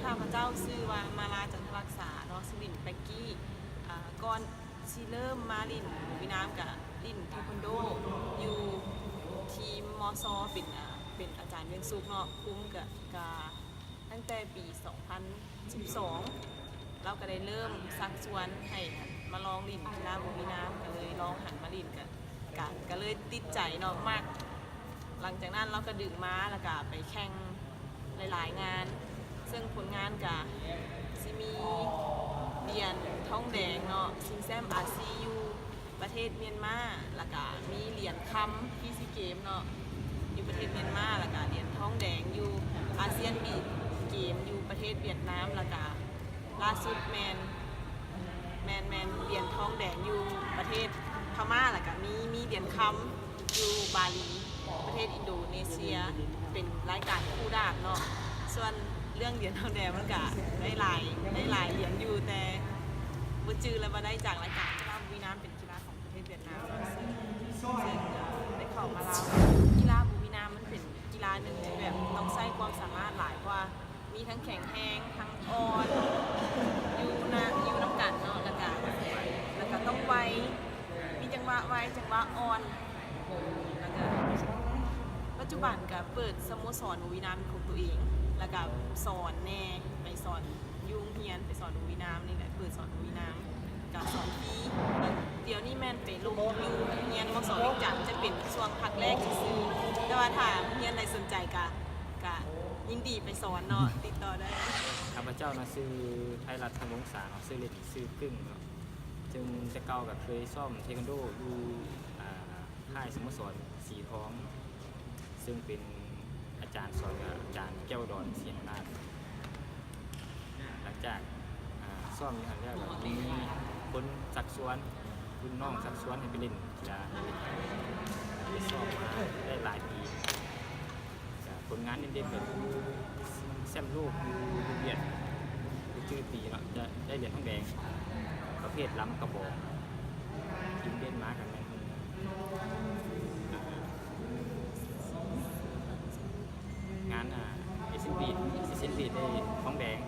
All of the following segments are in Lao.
ຂ້າພະເຈົ້າຊື່ວ່າ ມາລາ ຈັນທະລັກສາເນາະ ຊື່ຫຼິ້ນແປັກກີ້. ອາ ກ່ອນຊິເລີ່ມມາຫຼິ້ນຫວຽດນາມ ກະຫຼິ້ນເທຄວັນໂດຢູ່ທີມ ມຊ ເປັນ ອາ ເປັນອາຈານວຽງສຸກເນາະ ຄຸມກະ ກະຕັ້ງແຕ່ປີສອງພັນສິບສອງ ລາວກະໄດ້ເລີ່ມຊັກຊວນໃຫ້ມາລອງຫຼິ້ນກິລາຫວຽດນາມ ກະເລີຍລອງຫັນມາຫຼິ້ນ ກະ ກະ ກະເລີຍຕິດໃຈເນາະ ມັກ. ຫຼັງຈາກນັ້ນລາວກະດຶງມາ ລະກະໄປແຂ່ງ ຫຼາຍໆງານ ເຊິ່ງຜົນງານກະຊິມີຫຼຽນທອງແດງເນາະ ຊິງແຊ້ມອາຊີຢູ່ປະເທດມຽນມາ ລະກະມີຫຼຽນຄຳທີ່ຊີເກມເນາະ ຢູ່ປະເທດມຽນມາ ລະກະຫຼຽນທອງແດງຢູ່ອາຊຽນບີດເກມຢູ່ປະເທດຫວຽດນາມ ລະກະ ລ່າສຸດແມ່ນ ແມ່ນ ແມ່ນຫຼຽນທອງແດງຢູ່ປະເທດພະມ້າ ລະກະມີ ມີຫຼຽນຄຳຢູ່ບາຫຼີ ປະເທດອິນໂດເນເຊຍ ເປັນລາຍການຄູ່ດາບເນາະ. ສ່ວນເລື່ອງຫຼຽນທອງແດງມັນກະໄດ້ຫຼາຍ ໄດ້ຫຼາຍຫຼຽນຢູ່ ແຕ່ບໍ່ຈື່ແລ້ວວ່າໄດ້ຈາກລາຍການກິລາຫວຽດນາມ ເປັນກິລາຂອງປະເທດຫວຽດນາມເນາະ ເຊິ່ງ ເຊິ່ງໄດ້ເຂົ້າມາລາວ. ກິລາຫວຽດນາມມັນເປັນກິລາໜຶ່ງທີ່ແບບຕ້ອງໃຊ້ຄວາມສາມາດຫຼາຍ ເພາະວ່າ ມີທັງແຂງແຮງ ທັງອ່ອນ ຢູ່ນະ ຢູ່ນຳກັນເນາະ ລະກະ ລະກະຕ້ອງໄວ ມີຈັງຫວະໄວ ຈັງຫວະອ່ອນ ລະກະ ປັດຈຸບັນກະເປີດສະໂມສອນຫວຽດນາມເປັນຂອງຕົວເອງ ລະກະສອນແນ່ ໄປສອນຢູ່ໂຮງຮຽນ ໄປສອນຫວຽດນາມນີ້ແຫຼະ ເປີດສອນຫວຽດນາມ ກະສອນຟຣີ ແລ້ວດຽວນີ້ແມ່ນໄປລົງຢູ່ໂຮງຮຽນ ມສ ວຽງຈັນ ຈະເປັນຊ່ວງພັກແລກຊື່ໆ ແຕ່ວ່າຖ້າໂຮງຮຽນໃດສົນໃຈກະ ກະຍິນດີໄປສອນເນາະ ຕິດຕໍ່ໄດ້. ຂ້າພະເຈົ້ານະຊື່ ໄພລັດ ທຳວົງສາເນາະ ຊື່ຫຼິ້ນຊື່ກຶ້ງເນາະ ເຊິ່ງແຕ່ເກົ່າກະເຄີຍຊ້ອມເທຄວັນໂດຢູ່ ອາ ຄ້າຍສະໂມສອນສີທອງ ເຊິ່ງເປັນອາຈານສອນກະອາຈານແກ້ວດອນ ສີຫະລາດ. ຫຼັງຈາກ ອາ ຊ້ອມຢູ່ຫັ້ນແລ້ວ ກະມີຄົນຊັກຊວນ ລຸ້ນນ້ອງຊັກຊວນໃຫ້ໄປຫຼິ້ນກິລາ ໄປຊ້ອມມາໄດ້ຫຼາຍປີ ກະຜົນງານເດັ່ນໆ ກະຄືແຊ້ມໂລກຢູ່ ຢູ່ຫວຽດ ຄືຈື່ປີເນາະ ຈະໄດ້ຫຼຽນທອງແດງປະເພດລຳກະບອງ ທີມເດັ່ນມາກະແມ່ນ ອາ ງານ ອາ ເອຊຽນບີດ ເອຊຽນບີດໄດ້ທອງແດງ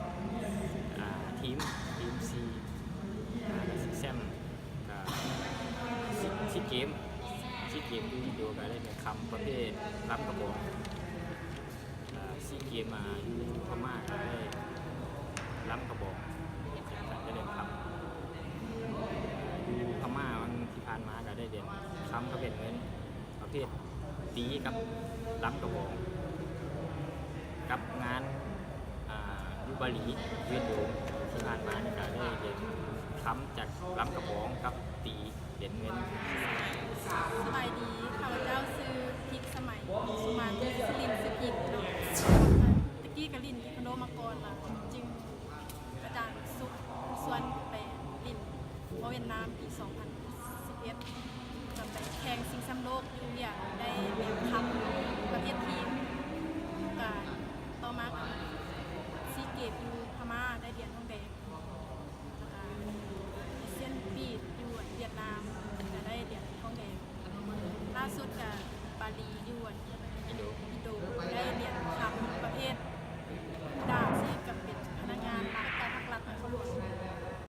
ອາ ທີມ ທີມຊີ ອາ ຊີແຊມ ກະຊີ ຊີເກມ ຊີເກມຢູ່ອິນໂດກະໄດ້ຫຼຽນຄຳປະເພດລຳກະບອງ ອາ ຊີເກມ ອາ ຢູ່ພະມ້າກະໄດ້ລຳກະບອງ ໄດ້ຫຼຽນຄຳ ຢູ່ພະມ້າວັນທີ່ຜ່ານມາກະໄດ້ຫຼຽນຄຳກັບຫຼຽນເງິນ ປະເພດຕີກັບລຳກະບອງ ກັບງານ ອາ ຢູ່ບາຫຼີ ວຽດໂດມ ທີ່ຜ່ານມານີ້ກະໄດ້ຫຼຽນຄຳຈາກລຳກະບອງກັບຕີ ຫຼຽນເງິນ. ສະບາຍດີ ຂ້າພະເຈົ້າຊື່ ພິກສະໄໝ ພົງສຸມານ ຊື່ຫຼິ້ນຊື່ພິກເນາະ ແຕ່ກີ້ກະຫຼິ້ນເທຄວັນໂດມາກ່ອນລະ ຈຶ່ງ ອາຈານສຸກຊວນໄປຫຼິ້ນມວຍຫວຽດນາມປີສອງພັນ